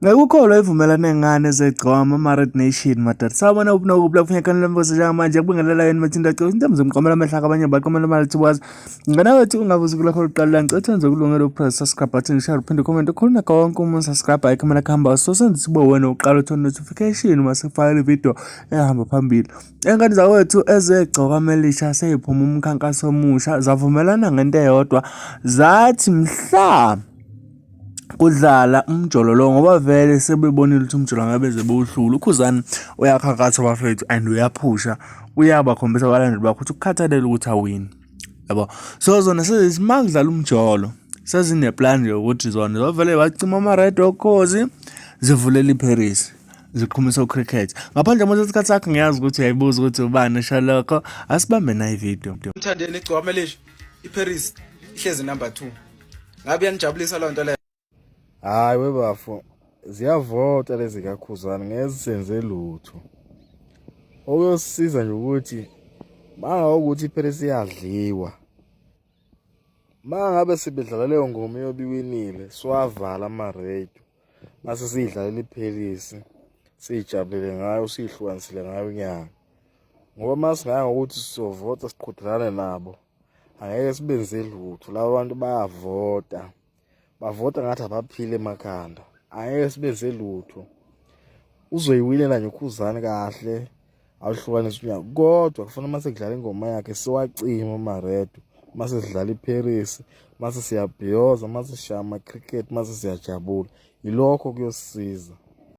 Ngeke ukholwe ivumelane ngane zegcoma ama-Red Nation madoda. Sawubona uphi nokuphi lapho unyakana lembuzo njengamanje kubingelela yini mathinta cela intombi zomqomela amehla abanye baqomela imali thiwazi. Ngane wethu ungabuzi kulakho lokuqala la ngicela wenze ukulungela upress subscribe button share uphinde comment ukhuluma konke uma subscribe ayikho imali kuhamba so senze sibe wena uqala uthola notification uma sifakela ivideo ehamba phambili. Ingane zakwethu ezegcoka melisha seyiphuma umkhankaso omusha zavumelana ngento eyodwa zathi mhla kudlala umjolo lo ngoba vele sebebonile ukuthi umjolo ngabe beze bewuhlula ukhuzani uyakhankatha bafethu and uyaphusha uyabakhombisa abalandeli bakhe ukuthi ukukhathalele ukuthi awini yabo. So zona sezithi uma kudlala umjolo sezineplan nje ukuthi zona zovele bacima ama-radio okhozi zivulele iParis ziqhumisa ucricket ngaphandle uma isikhathi sakho ngiyazi ukuthi uyayibuza ukuthi ubani esho lokho asibambe nayi video. Mthandeni igcwama elisha iParis ihlezi number 2 ngabe iyanijabulisa loo nto leyo. Hayi webafo ziyavota lezi kakhuzane ngeke zisenze lutho. Okuyosisiza nje ukuthi mangawukuthi iParis iyadliwa. Mangabe sibedlala leyo ngoma iyobe iwinile siwavala ama-radio mase siyidlalela iParis siyijabulele ngayo siyihlukanisile ngayo unyaka. Ngoba masingaya ngokuthi sizovota siqhudelane nabo angeke sibenze lutho laba bantu bayavota bavota ngathi abaphile emakhanda angeke sibenze lutho uzoyiwinela nje ukhuzani kahle awuhlukanise unyaka kodwa kufanele uma sekudlala ingoma yakhe siwacime amaredo mase sidlala iParis mase siyabhiyoza mase sishaya ama-cricket mase siyajabula yilokho kuyosisiza.